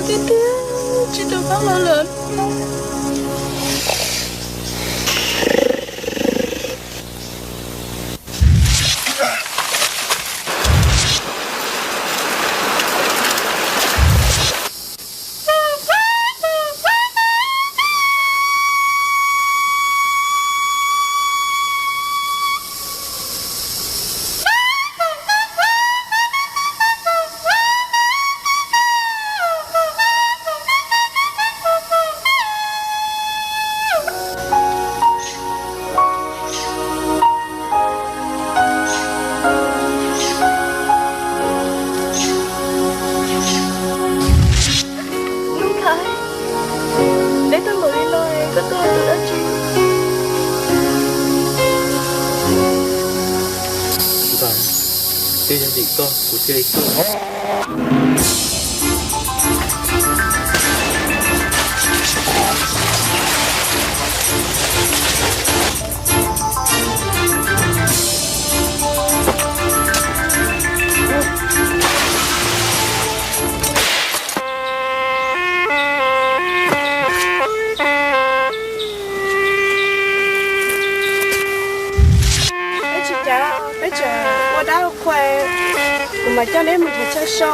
Tiag tiag, tsis rov qab los lawm. Nuj Nkhais, neb tuaj npaum li no, koj tuaj ua dab tsi? Ntxawm, twb yog vim koj kuv thiaj li tuaj. Peb tsis cav, peb tseem ua dab ua qhua, kuv mam coj neb mus nrhiav chaw so.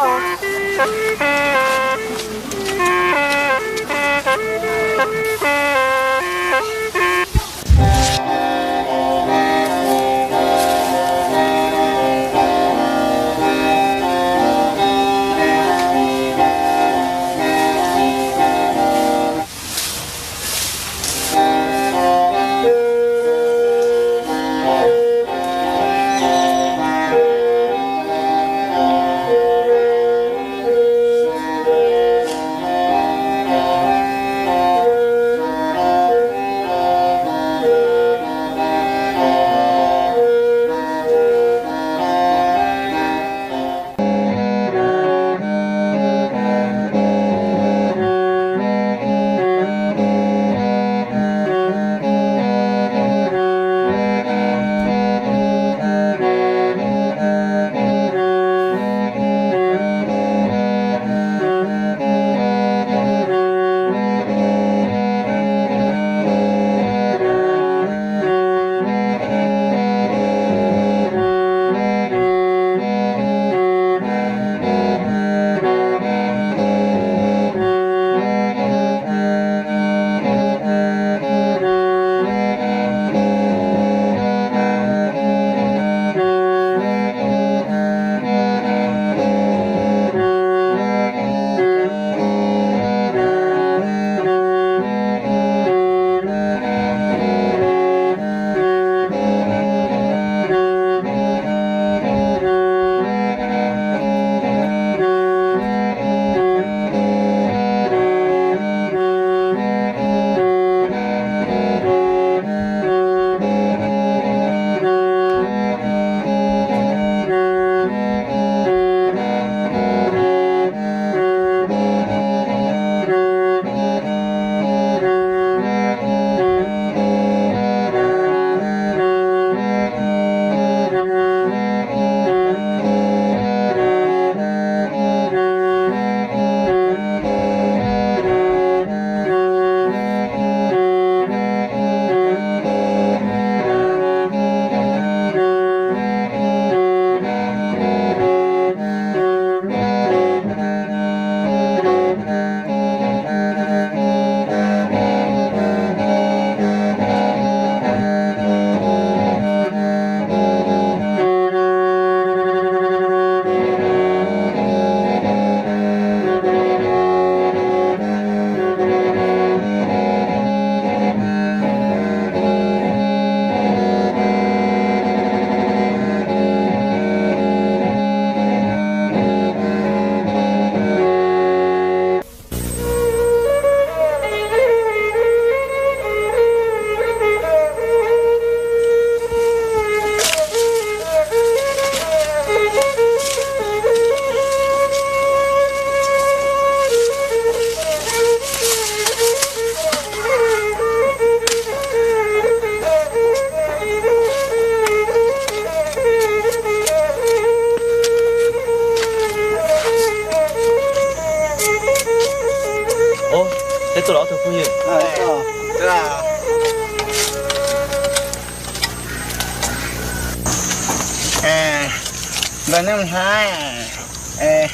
Pog Nuj Nplhaib,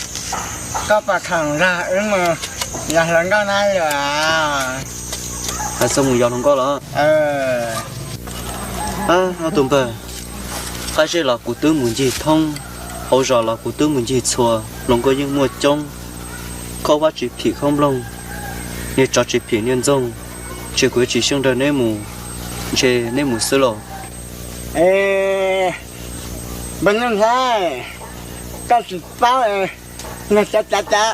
koj puas khoom nrog wb mus yos hluas nkauj na lus? Hais txog mus yos hluas nkauj los? Ob tug npawg, qab zej los kuv twb mus ncig thoob, hauv zos los kuv twb mus ncig txhua, hluas nkauj yeej muaj coob, khaub vab tsis phim khaub nplooj, niag tsov tsis phim niag ntxoog, ntshe kuv yuav tsis xyeej nrog neb mus, ntshe neb mus xwb lauj. Pog Nuj Nplhaib, koj tsis paub, nws cav cav cav,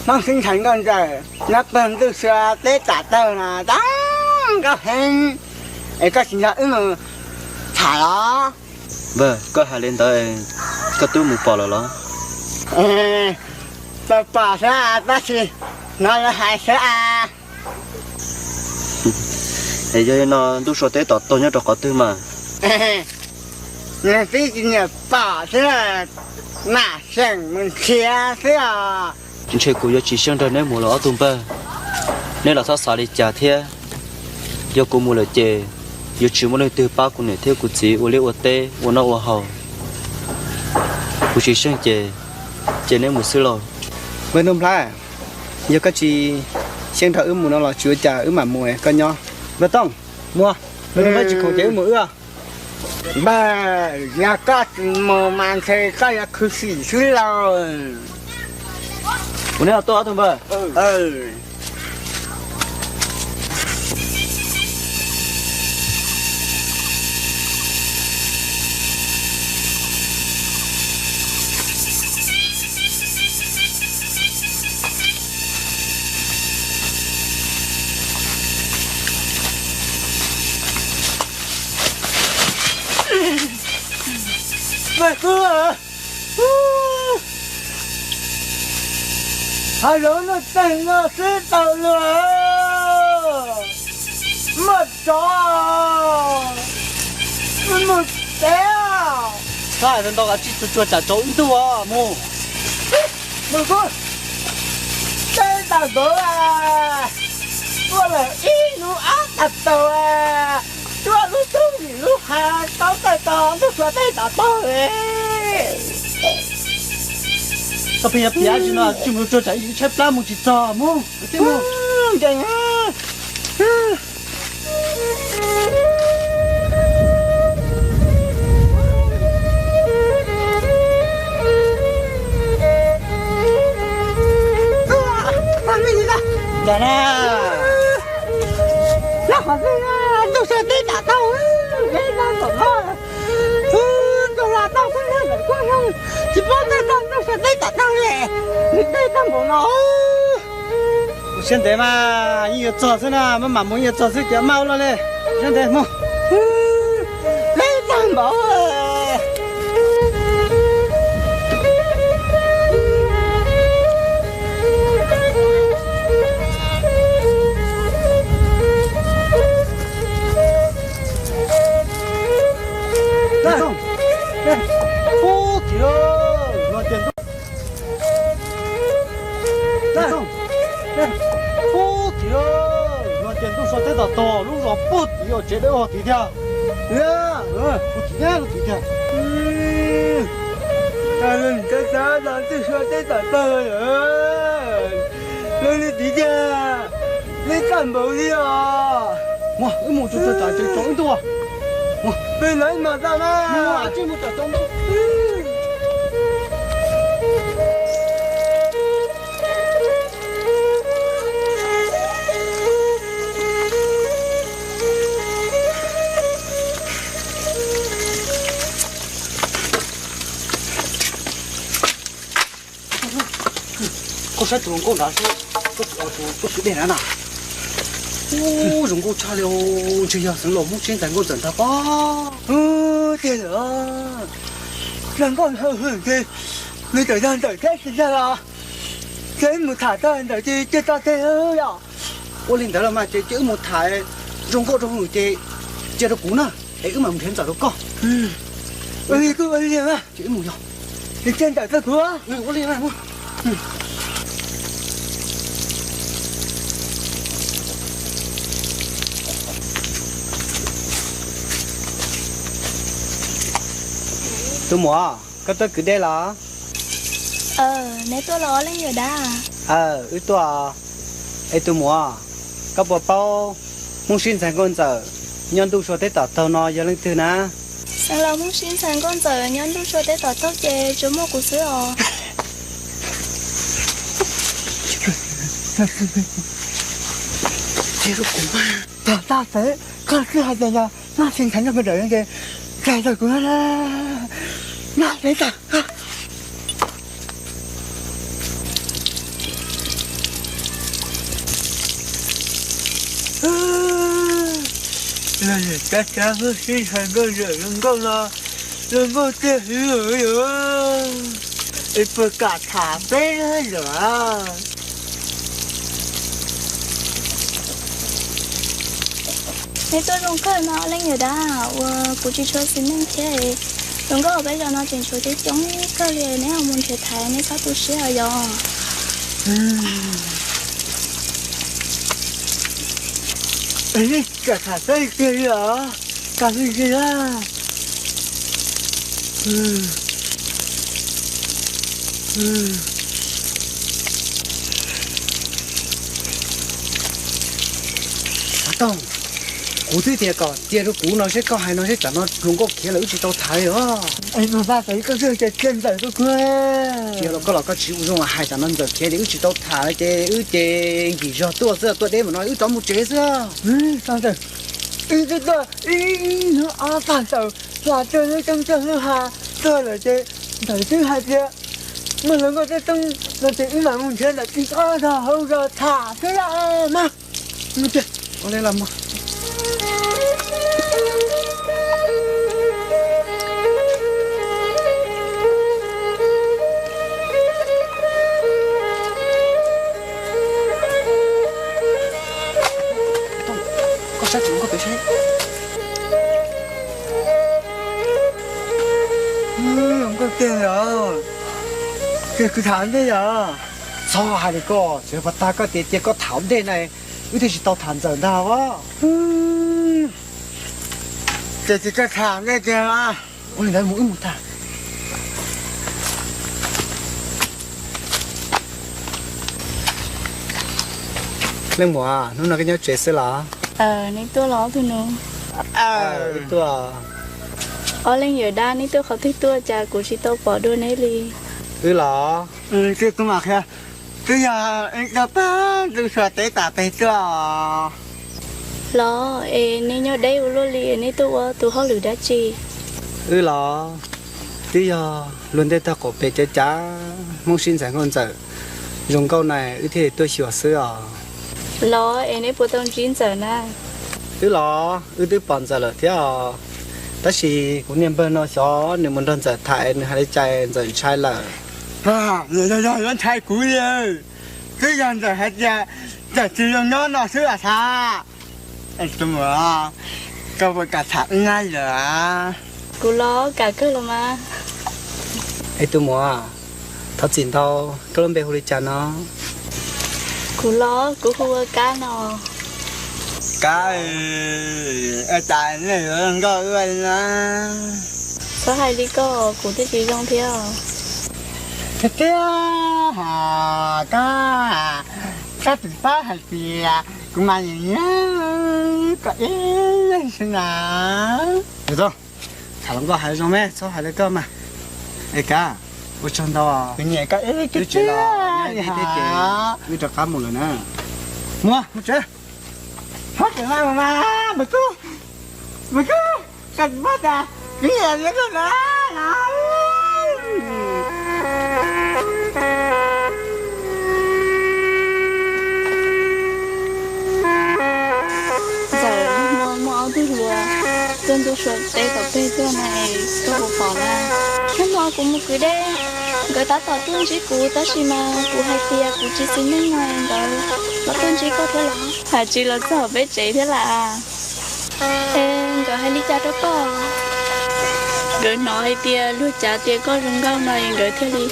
Hmoob xeeb ntxhais nkauj ntxawm nyob pawg ntug sua teb tom tog no, zoo nkauj heev, es koj tsis nrog wb mus tham los? Npawg, koj hais li ntawd, koj twb mus pom lawm los? Tau pom xwb, tab sis hnov lawv hais xwb as. Es yog li no ntuj sua teb tom tog nyob rau qhov twg mas? Nws tib tsis nyiam pom xwb, mam xyeem mus nrhiav xwb os. Ntshe kuv yuav tsis xyeej nrog neb mus los ob tug npawg. Neb los txhob xav li cas thiab. Yog kuv mus lawm ces yuav tsis muaj leej twg pab kuv niam thiab kuv txiv ua liaj ua teb ua noj ua haus. Kuv tsis xyeej ces, ces neb mus xwb lauj. Npawg Nuj Nplhaib, yog koj tsis xyeej nrog wb mus no los tsis ua cas, wb mam mus, koj nyob. Npawg Tooj, mus, Npawg Nuj Nplhaib tsis khoom ces wb mus wb. Npawg, yog koj tsis mus mas ntshe koj yuav khuv xim xwb lauj. Kuv neb los tuaj ob tug npawg. Npawg Kub, hav zoov nuj txeeg no xwb tau luag, muaj tsov, mus teb. Koj hais ntau, koj tsis txhob tsuag tsam tsaus wb ntuj os, mus. Npawg Kub, teb tag npaum, tuaj lawm ib hnub ob tag tau, tuaj lub tub nim lub hav tau tawg tog ntuj sua teb tom tog. Koj pheej yuav piav tsis no, tsis mus tsuag tsam ib tshaib plab mus tsis txog, mus. Ntuj sua teb tom tog, teb tag npaum no, ntuj los tau xwb, tsis paub tawg tog ntuj sua teb tom tog li, nws teb tag npaum no. Ua siab ntev mas yeej yuav txog xwb na, maj mam mus yeej yuav txog xwb, ces maj ua luaj li. Siab ntev mus. Teb tag npaum. Puag tim no ces ntuj sua teb tom tog, lub zos puag tim tsev dawb huv tid tiag. Puag tim, puag tim tiag. Ntuj sua teb tom tog, lub li tid tiag, teb tag npaum li os. Mus, wb mus tsuag tsuag tsam tsaus wb ntuj. Peb lawv mas tau na. Mus, wb mus tsam tsaus ntuj. Koj saib tus hluas nkauj nrad, koj tus tub kwv dej na na. Ub, zoo nkauj tshaj li, ntshe yog xeev laus Hmoob Tseeb ntag, nkauj ntxawm ntag pob. Tiag lawm, zoo nkauj hwj hwm ces nws txawm yog ntawm thiab tsis yog los. Ces wb mus tham tag ntawm ces cia tso tseg yom. Ua li ntawd los mas ces cia wb mus tham zoo nkauj rau hwm ces cia rau kuv na, es wb mam mus nrhiav ntxawm rau koj. Ua li kuj ua li na. Ces wb mus yog. Ces cia ntawm rau kuv. Ua li na. Tus muam, Koj tuaj kwv dej los? Neb tuaj los ob leej yawm dab? Aw, wb tuaj. Es tus muam, koj puas paub Hmoob Sib Ntxhais Nkauj Ntxawm nyob ntuj sua teb tom taug no yog leej twg na? Xeev Laus, Hmoob Sib Ntxhais Nkauj Ntxawm nyob ntuj sua teb tom taug ces tsuas muaj kuv xwb os. Tag tag pem, koj twb hais tias yog noj tsis ntshav nrog peb dawm ces tag tawm kuv noj peb tag. Los yog cov cov Hmoob Sib Ntxhais Nkauj Ntxawm zoo nkauj no, zoo nkauj tiag li yom. Es puas kam tham peb lawm? Neb tuaj zoo kawg no leej yawm dab, ua kuv tsis tshua xis neej thiab. Zoo nkauj peb zos no tseem tshuav coob coob kawg li, neb ho mus nrhiav thaiv, neb txhob tu siab os yog. Kam tham peb tiag li os, kam li tiag. Xav tau, kuv twb tias kom cia rau kuv no seb, koj hais no seb, tsam no hluas nkauj khiav lawm wb tsis tau tham li os. Es mus pab tau ib koj xwb ces cia Ntxawm tuaj kuv. Cia los koj los koj tsis ua zoo hais, tsam no Ntxawm khiav ces wb tsis tau tham li ces wb ces nkim zog tuaj xwb, tuaj deb mus no wb rov mus tsev xwb. Wb twb tuaj ib hnub ob pag taws, hla tuaj lub coob tuaj lub ha tuaj lawm ces Ntxawm twb hais tias muaj hluas nkauj toob toob no ces wb mam mus nrhiav ntawm tij ob zos hauv zos tham xwb mas. Mus ces ua li los mus. Koj saib tsis muaj koj pem saib. Zoo nkauj tiag os. Ces kuv tham ntej yog. Txhob hais li koj, tsis yog pas tag koj tias cia koj tham ntej na, wb thiaj tsis tau tham Ntxawm ntag os. Ces tsis koj tham ntej tiag mas. Ua li ntawd mus wb mus tham. Leej muam, hnub no koj nyob tsev xwb los? Neb tuaj los ob tug nus? Wb tuaj. Ob leej yawm dab, neb tuaj qhov twg tuaj cas kuv tsis tau pom dua neb li? Wb los? Twb yog wb tuaj pab ntuj sua teb tom peg tuaj. Los es neb nyob deb ua luaj li, neb tuaj ua tus hauj lwm dab tsi? Wb los? Twb yog luag ntej tag qaum pem cav cav Hmoob Sib Ntxhais Nkauj Ntxawm zoo nkauj na, wb thiaj li tuaj xyuas xwb os. Los es neb puas tau ntsib Ntxawm na? Wb los? Wb twb pom Ntxawm lawm thiab os. Tab sis kuv niag npawg no xyov nws mus nrog Ntxawm tham nws hais li cas Ntxawm ntshai lawm. Yog ntshai kuv li, twb yog Ntxawm hais tias Ntxawm tsis zoo nyob no xwb los xav. Koj puas kam tham wb na yom? Kuv los kam kawg los mas. Es tus muam, thov txim ntau, koj lub npe hu li cas no? Kuv los, kuv hu ua Kab no. Kab, ua cas nej yuav zoo nkauj ua li na? Txhob hais li koj, kuv twb tsis zoo thiab. Tiag tiag, Kab, koj tsis paub hais tias kuv mas nyiam nyiam koj ib leeg xwb na. Tham hluas nkauj hais zoo me, txhob hais li koj mas. Es Kab, ua tsaug ntau, kuv nyiam koj ib leeg tiag tiag. Wb rov qab mus lawm na. Mus, mus tsev. Txhob tseem mas, mas, mas kub, mas kub, koj tsis paub tias kuv nyiam li koj na. Ntxawm, muaj, muaj ob tug hluas tuaj ntuj sua teb tom peg tuaj na, koj puas pom na? Hnub no kuv mus kwv dej, nkawd tab tom tuaj ntsib kuv tab sis mas kuv hais tias kuv tsis xis neej no nkawd los tuaj ntsib koj thiab los? Hais tsis los txog peb tsev thiab las. Es nkawd hais li cas rau koj? Nkawd hnov hais tias luag cav tias koj zoo nkauj no es nkawd thiaj li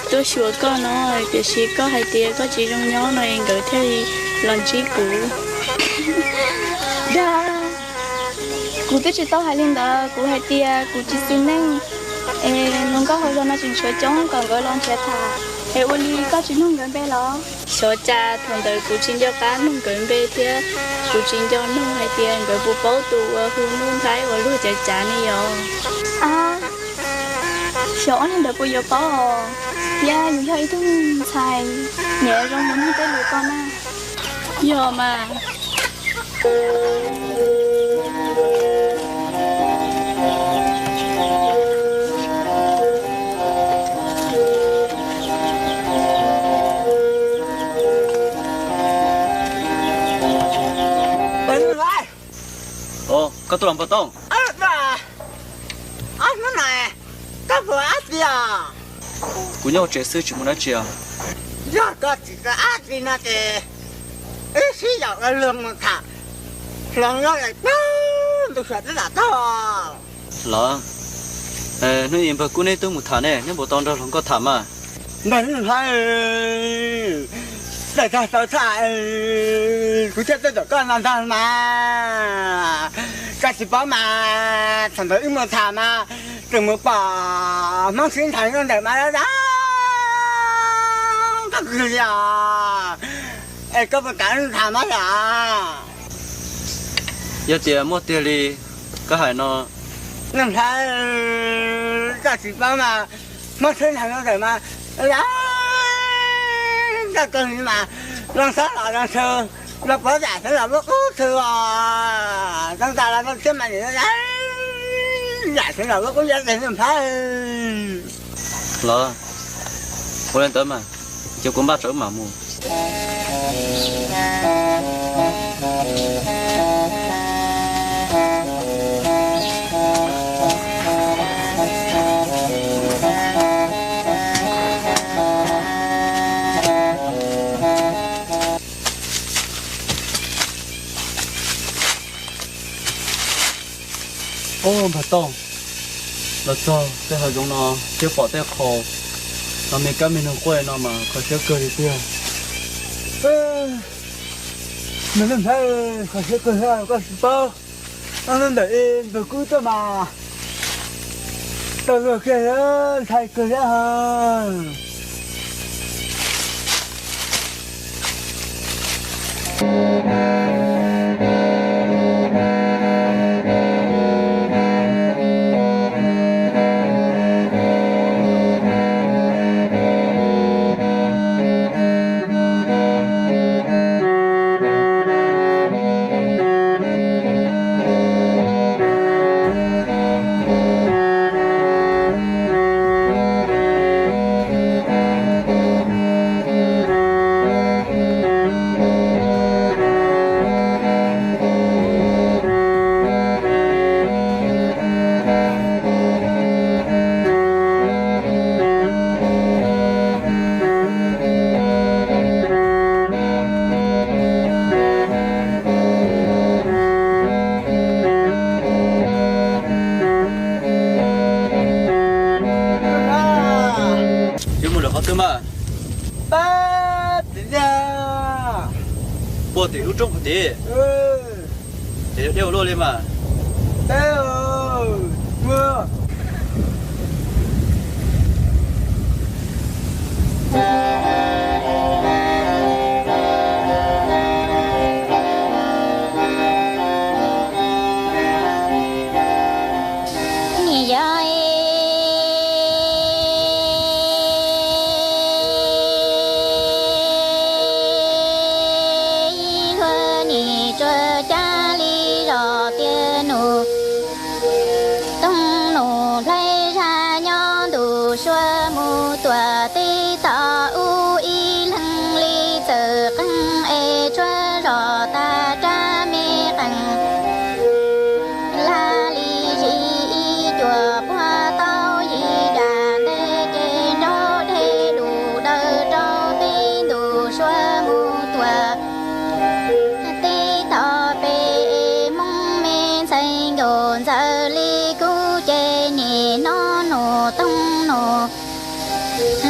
tuaj xyuas koj no, tiam sis koj hais tias koj tsis zoo nyob no es nkawd thiaj li los ntsib kuv. Dag, kuv twb tsis tau hais li ntawd, kuv hais tias kuv tsis xis neej. Es hluas nkauj hauv zos no tseem tshuav coob kom nkawd los nrhiav tham, es ua li koj tsis nug nkawd npe los? Xyov cas thaum ntawd kuv tsis nco qab nug nkawd npe thiab kuv tsis nco nug hais tias nkawd puas paub tus uas hu Nuj Nplhaib uas luag cav cav ne yog. Xyov ob leeg ntawd puas yuav paub os, thiab yus yog ib tug ntxhais, niam zoo mus nug tej lus ko na. Yog mas. Koj tuaj los npawg Tooj? Ob hnub no koj puas ua dab tsi os? Kuv nyob hauv tsev xwb tsis muaj dab tsi os. Yog koj tsis ua dab tsi no ces wb sib yaum ua luag mus tham hluas nkauj lawm tag ntu suav twb tau taug. Los, hnub ib npawg Kub neb twb mus tham ne, neb puas tau nrog hluas nkauj tham mas? Npawg Nuj Nplhaib, txawm tag tau tham, kuv thiaj tuaj tom koj no ntag mas. Koj tsis paub mas, thaum ntawd wb mus tham mas tseem mus pom Hmoob sib nthawv nyob ntawm mas, koj kawg li os. Es koj puas kam tham mas yom? Yog tias muaj tiag li koj hais no. Nuj Nplhaib, koj tsis paub mas, Hmoob sib nthawv nyob ntawm mas, koj kawg li mas, zoo xab los zoo xwb, los pov zam xeeb los muab qub xwb os, zoo tas los zoo thiab mas, zam xeeb los muab qub, Nuj Nplhaib. Los, ua li ntawd mas, ces kuv npaj tsam wb mam mus. Ub, npawg Tooj, los txog tej hav zoov no thiab pom tej qhov no me kab me noog quaj no mas kho siab kawg li tiag. Npawg Nuj Nplhaib, kho siab kawg thiab koj tsis paub, hnub ntawd npawg Kub tuaj mas tau luag kiag, ntshai kawg thiab. Yuav mus lawm qhov twg mas? Pab tim, pab tim lub roob qhov tid. Ces yuav dej ua luaj li mas. Yog ib hlua nim tsuas cab li zos tiaj nus, toog nus nplhaib zaj nyob ntu sua mus tuam teb tom ub ib leeg li txawm qeeg es tsuag zos tas rab me qeeg. Laj li zis ib cuam puag tau yim dam ntej ces nrog dej lus daws rau teb ntu sua mus tuam teb tom pem es Hmoob me ntxhais nkaum ntxawm li kuv ces nim no nus toog nus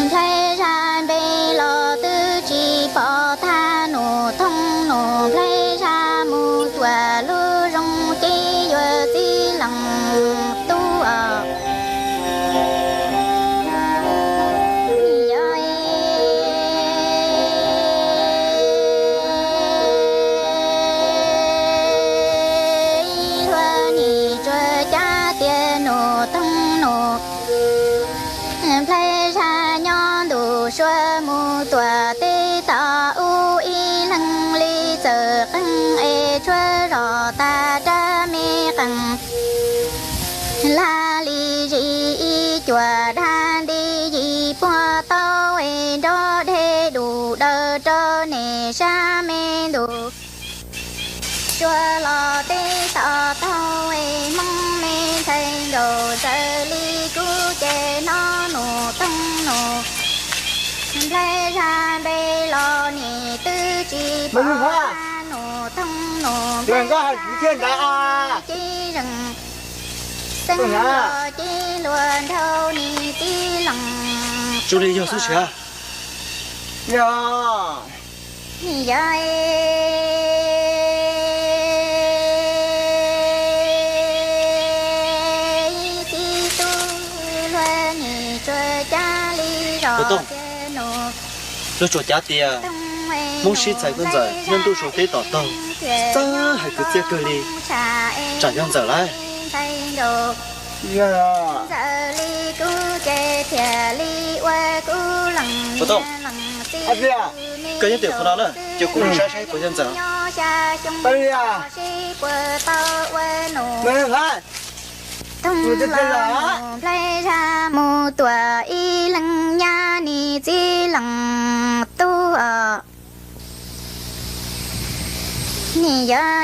nplhaib zaj npe los twb tsis pom tag, nus toog nus nplhaib zaj mus tuam lub zoo ces yuav txij lees tub os. Suav mus tuam teb tom ub ib leeg li txawm qeej es tshuav zos tas rab me qeej. Lag li zis ib cuam dag nti yim puag tau es nrov dej dum daws rau niam sab me ntus. Suav los teb tom taug es Hmoob me ntxhais nkaus txawm li kub ces no nus toog nus. Nplhaib zaj npe los nim twb tsis pom nus toog nus. Nplhaib zaj nkaus ces zeeg xeeb los ces luag nrhau nim tib leeg. Tsuas li yog xwb siab. Yog. Yog tib tug luag nim tsuas cab li zos tias nus. Luag tsuas cav tias Hmoob sib ntxhais Nkauj Ntxawm nyob ntuj Suav teb tom taug, txawj hais kwv txiaj kawg li, tsam yog Ntxawm lauj. Ntxawm li kub ces thiaj li ua kub leej niam leej txiv. Koj nyob tim qhov no na, ces kuv mus saib saib puas yog Ntxawm. Xya xyoo sib puas tau ua nus. Toog los nplhaib zaj mus tuam ib leeg nyab nim txib leej tub os. Nim yog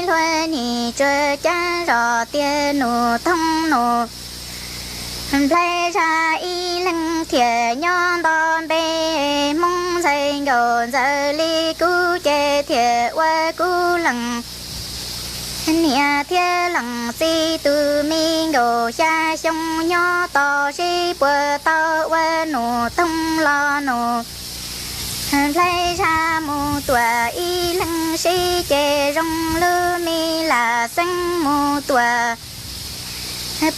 luag nim tsuas cab zos tias nus toog nus. Nplhaib zaj ib leeg thiaj nyob nto npe, Hmoob ntxhais nkaus Ntxawm li kub ces thiaj ua kub leej niam thiab leej txiv. Tus me nkaus xya xyoo nyob tos seb puas tau ua nus toog los nus. Nplhaib zaj mus tuam ib leeg sib ces zoo lub me lam xeeb mus tuam.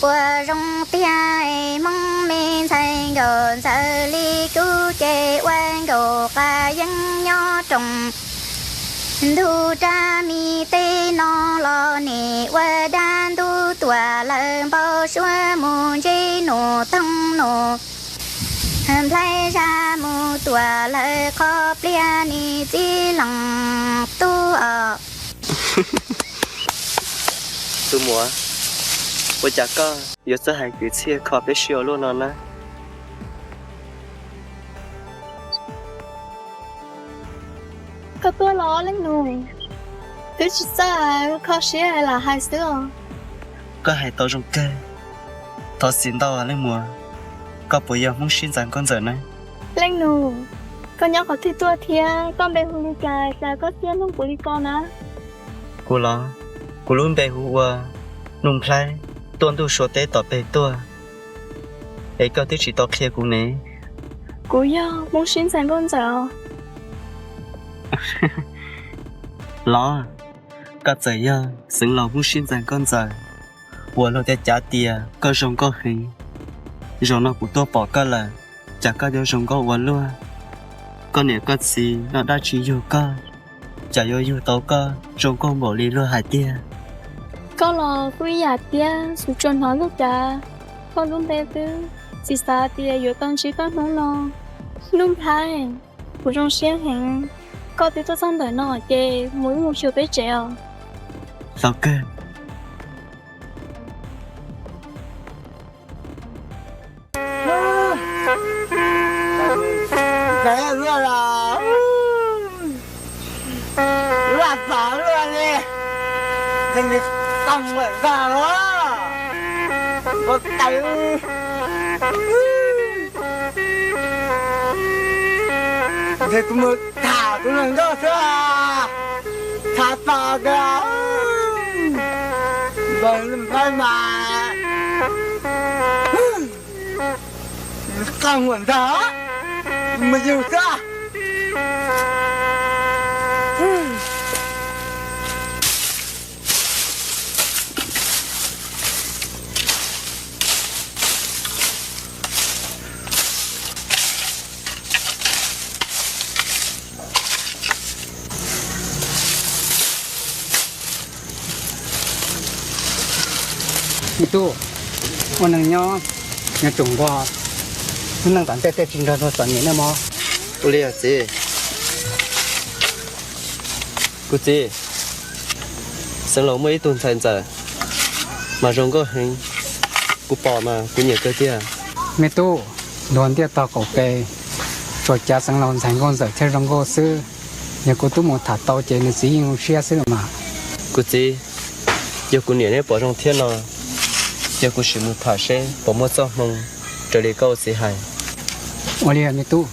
Puas zoo tiag Hmoob me ntxhais nkaus Ntxawm li kub ces ua nkaus qas yeeb nyob roos ntug rab me teb no los nim ua dab ntub tuam lawm npau suav mus ntsib nus toog nus. Nplhaib zaj mus tuam lawm qhov pliag nim txib leej tub os. Tus muam, ua cas koj yuav txawj hais kwv txhiaj kho peb sib ua luaj no na? Koj tuaj los leej nus, twb tsis txawj kho siab lam hais xwb os. Koj hais tau zoo kawg. Thov txim ntau leej muam, koj puas yog Hmoob sib ntxais Nkauj Ntxawm na? Leej nus, koj nyob qhov twg tuaj thiab koj npe hu li cas cas koj thiaj nug kuv li ko na? Kuv los, kuv lub npe hu ua Nuj Nplhaib, tuaj ntuj Suav teb tom peg tuaj, es koj twb tsis tau qhia kuv ne. Kuv yog Hmoob sib ntxais Nkauj Ntxawm os. Los, koj txawm yog xeev laus Hmoob sib ntxais Nkauj Ntxawm, uas luag cav cav tias koj zoo nkauj heev. Zaum no kuv tuaj pom koj lawm, cas koj yuav zoo nkauj ua luaj? Koj niam koj txiv noj dab tsi yug koj, cas yuav yug tau koj zoo nkauj npaum li luag hais tiag? Koj los kuj ib yam thiab, kuv tsuas hnov luag cav koj lub npe xwb, tsis xav tias yuav tau ntsib koj hnub no. Nuj Nplhaib, kuv zoo siab heev, koj twb tuaj txog ntawm no ces mus wb mus xyuas peb tsev os. Tau kawg. Laj txav luaj li, nws tau muaj zog los, npau taws. Ntshe kuv mus tham kuv hluas nkauj xwb, tham tos tias npawg Nplhaib mas qaj muam ntag, mus yug xwb. Me tub, ua neeg nyob, nyob tsoom nquag, lub neej tom ntej tej tsis nrog luag txom nyem nawb mog. Ua li txiv. Kuv txiv, xeev laus muaj ib tug ntxhais ntxawm mas zoo nkauj heev, kuv pom mas kuv nyiam kawg tiag. Me tub, luag ntiaj tog qaum pes, tsuas cav xeev laus ntxhais nkauj ntxawm thiaj zoo nkauj xwb. Yog kuv tub mus tham tau ces nws txiv yeej zoo siab xwb los mas. Kuv txiv, yog kuv niam neb pom zoo thiab no, yog kuv sim mus tham seb puas muaj txoj hmoo raws li koj ua txiv hais. Ua li me tub.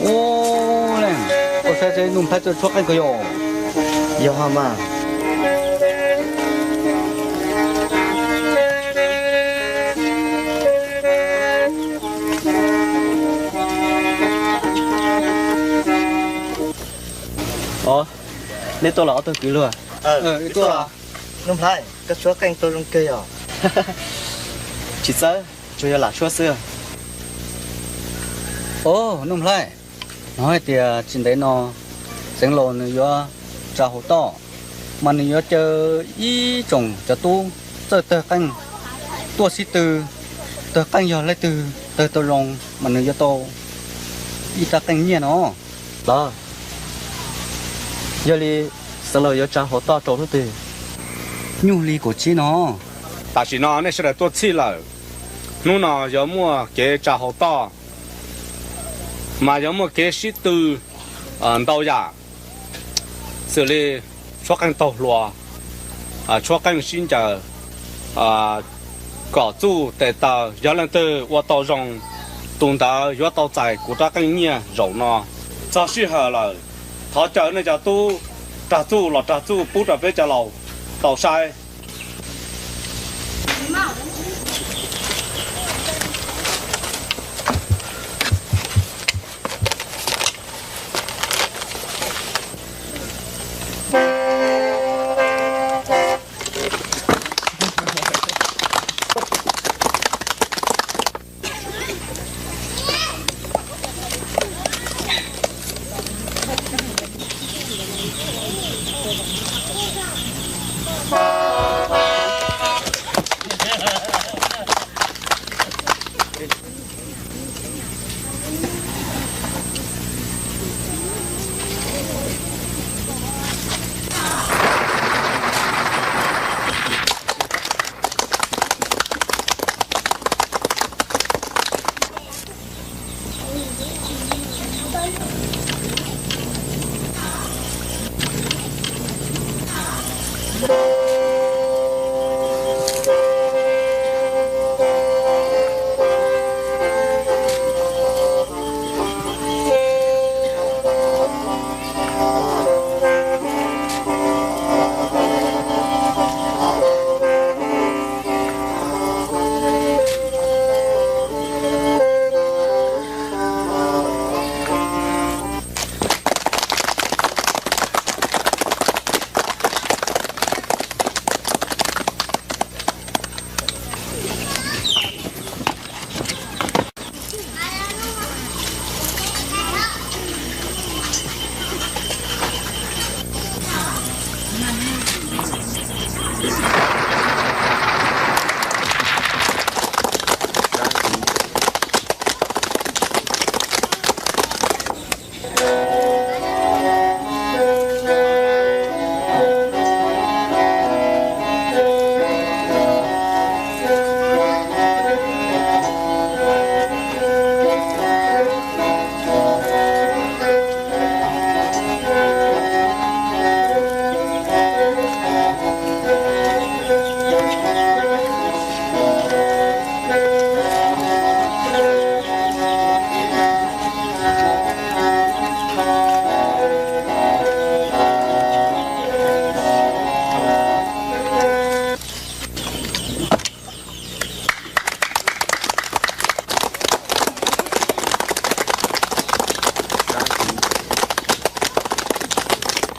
Ua li, koj saib seb Nuj Nplhaib txawj tshuab qeej kawg yom. Yog mas. Os, neb tuaj los ob tug kwv luag? Tuaj. Nuj Nplhaib, koj tshuab qeej tau zoo kawg yom. Tsis txawj, tsuas yog lam tshuab xwb. Os, Nuj Nplhaib, hnov hais tias tsis ntev no xeev laus nws yuav tsa hauv toj, mas nws yuav caw ib tsoom cov tub txawj tawg qeej tuaj sib tw, tawg qeej yog leej twg tawg tau zoo mas nws yuav tau ib rab qeej nyiaj no. Los, yog li xeev laus yuav tsa hauv toj rau hnub twg? Nyuj hli kaum tsib no. Tam sim no nej sawv daws tuaj txhij lawm, hnub no yuav muaj kev tsa hauv toj, mas yuav muaj kev sib tw ntau yam, xws li tshuab qeej taug hluas, tshuab qeej sib ncaws, kom txuj tes taw, yog leej twg ua tau zoo, tus ntawd yuav tau txais kuv rab qeej nyiaj zaum no. Txog sij hawm lawm, thov caw nej cov tub rag txuj los rag txuj pub rau peb cov laus tau saib.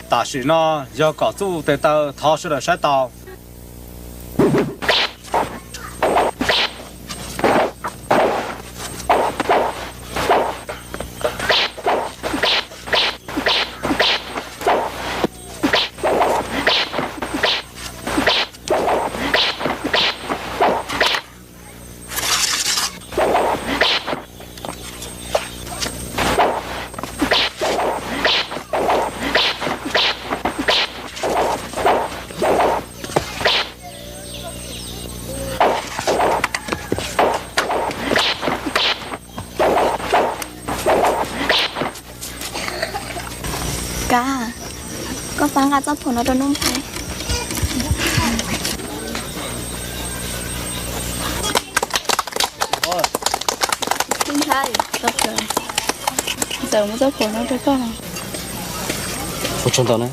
Tam sim no yog kom txuj tes taw thov sawv daws saib tau. Kab, koj pab nqa txoj phuam no rau Nuj Nplhaib. Nuj Nplhaib, txawm muab txoj phuam no rau koj. Ua tsaug ntau na.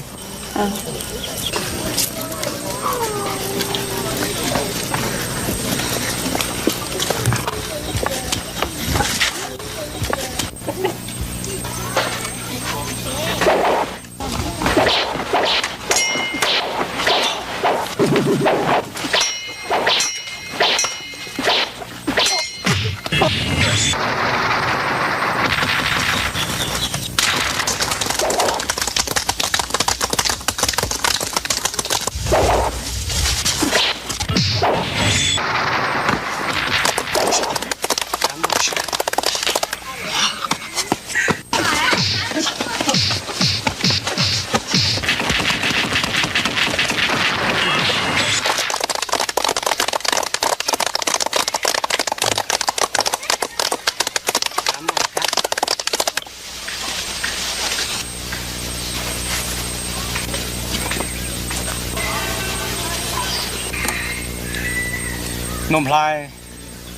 Nuj Nplhaib,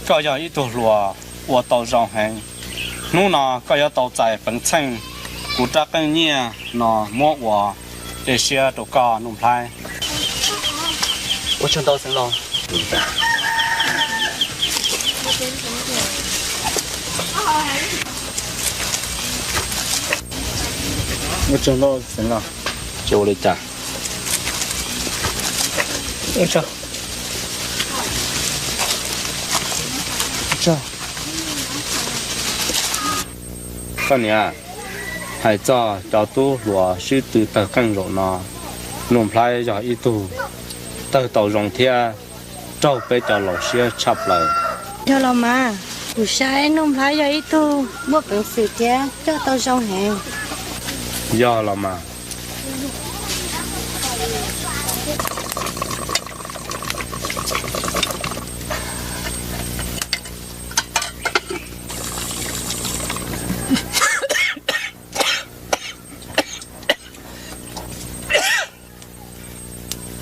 koj yog ib tug hluas ua tau zoo heev. Hnub no koj yuav tau txais peev txheej kuv rab qeej nyiaj no muab ua tej siab rau koj Nuj Nplhaib. Ua tsaug ntau xeev laus. Ua tsaug ntau xeev laus. Tsis ua li cas. Ua tsaug. Koj niam, hais txog cov tub hluas sib tw tawg qeej zaum no, Nuj Nplhaib yog ib tug tawg tau zoo thiab raug peb cov laus siab tshaj plaws. Yog los mas, kuv saib Nuj Nplhaib yog ib tug muaj peev xwm thiab coj tau zoo heev. Yog los mas.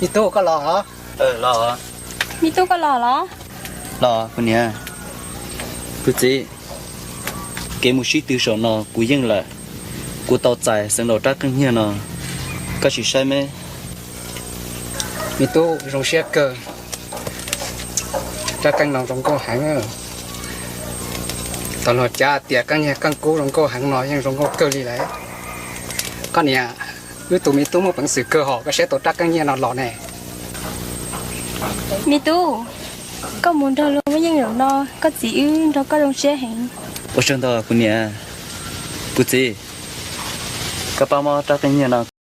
Me tub, koj los? Me tub, koj los los? Los kuv niam. Kuv txiv, kev mus sib tw zaum no kuv yeej lawm. Kuv tau txais xeev laus rab qeej nyiaj no, koj sim saib me. Me tub, zoo siab kawg. Rab qeej no zoo nkauj heev. Tau luag cav tias qeej nyiaj qeej kub zoo nkauj heev no yeej zoo nkauj kawg li lawm. Koj niam, wb tus me tub muaj peev xwm kawg hos koj saib tau rab qeej nyiaj no los ne. Me tub, koj mus nrog luag muaj yeej zaum no, koj txiv wb nrog koj zoo siab heev. Ua tsaug ntau kuv niam. Kuv txiv, koj pab muab rab qeej nyiaj no